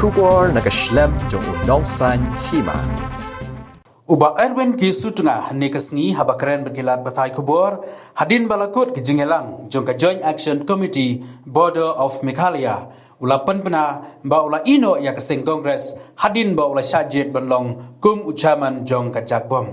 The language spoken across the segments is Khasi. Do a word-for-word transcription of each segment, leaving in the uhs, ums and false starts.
Khubor na ka shlem jong u Nongsaiñ Hima. U Bah Erwin K Sutnga hynne ka sngi haba kren bad ki lad pathai khubor hadien ba la kut ka jingïalang jong ka Joint Action Committee Border of Meghalaya, u la pynbna ba u la ïehnoh ïa ka seng Congress hadien ba u la shah jied ban long kum u chairman jong ka Jakbom.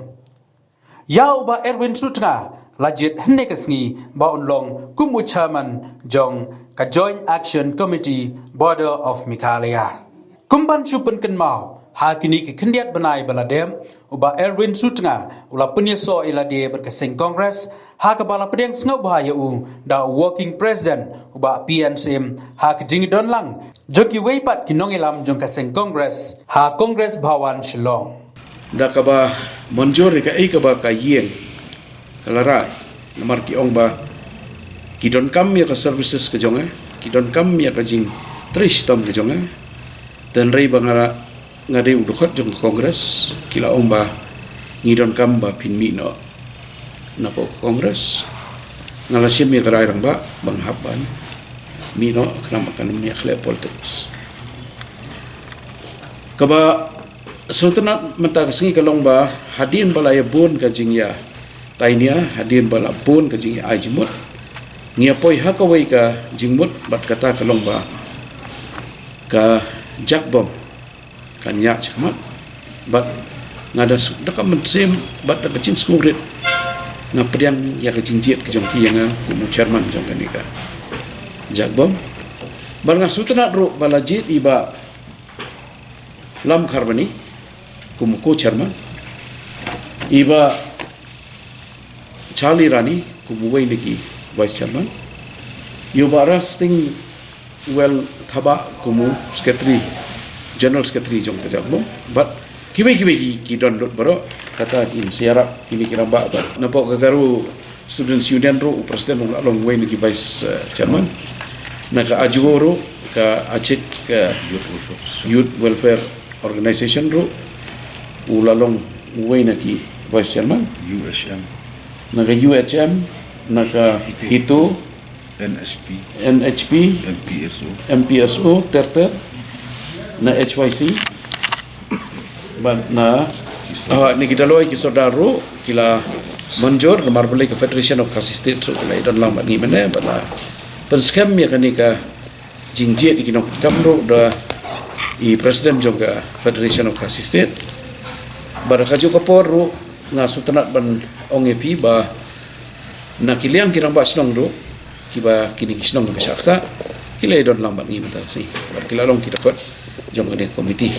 Ïa u Bah Erwin Sutnga la jied hynne ka sngi ba un long kum u chairman jong ka Joint Action Committee Border of Meghalaya. Kum ban shu pynkynmaw, ha kine ki khyndiat bnai ba la dep, u Bah Erwin Sutnga u la pynïasoh ïa lade bad ka seng Congress, ha kaba la pdiang sngewbha ïa u da u Working President u Bah P N Syiem ha ka jingdon lang jong kiwei pat ki nongïalam jong ka seng Congress ha Congress Bhawan Shillong. Da kaba mynjur ïa kaei kaba ka ïing ka la rai, namar ki ong ba ki donkam ïa ka services ka jong nga, ki donkam ïa ka jingtrei shitom ka jong nga. Hynrei ba nga la, nga dei u dkhot jong ka Congress, ki la ong ba ngi donkam ba phin mih noh na pdeng ka Congress. Nga la shim ïa ka rai rangbah ba nga hap ban mih noh, khnang ba kan ym ïa khleh politics. Kaba sngewtynnat mynta ka sngi ka long ba hadien ba la ïa bun ka jingïa tainia, hadien ba la bun ka jingïa ai jingmut, ngi ïa poi ha kawei ka jingmut, bad kata ka long ba ka Jakbom kan ïaid shakhmat. Bad nga da suk da ka mynsiem bad da ka jingsngewrit nga pdiang ïa ka jingjied ka jong ki ïa nga kum u chairman jong kane ka Jakbom. Bad nga sngewtynnat ruh ba la jied i Bah Lam Kharbani kum u co-chairman, i Bah Charlie Rani kum uwei na ki vice chairman, ïa u Bah Rasting Well Thabah kum u secretary, general secretary jong ka Jakbom, bad kiwei kiwei ki, ki don lut baroh, kata kin sa ïarap kine ki rangbah bad na pdeng ka Garo Students Union ruh u president u la long uwei na ki vice, eh, chairman. Na ka AJWO ruh, ka Achik, eh, Youth Welfare Organization ruh u la long uwei na ki vice chairman. U H M. Na ka U H M, na ka HITO, N H P. N H P, M P S O. M P S O, ter ter, na H Y C. Bad na, ah, na ki Daloi ki Sordar ruh ki la mynjur, namar balei ka Federation of Khasi State ruh ki la ïadon lang bad ngi mynne, bad la pynskhem ïa kane ka jingjied ïa ki nongkam ruh da i president jong ka Federation of Khasi State. Bad ha kajuh ka por ruh nga sngewtynnat ban ong ïa phi ba na ki liang ki rangbah shnong ruh, kiba kine ki shnong kiba shah ktah, ki la ïadon lang bad ngi mynta ka sngi, bad ki la long ki dkhot jong kane ka komiti.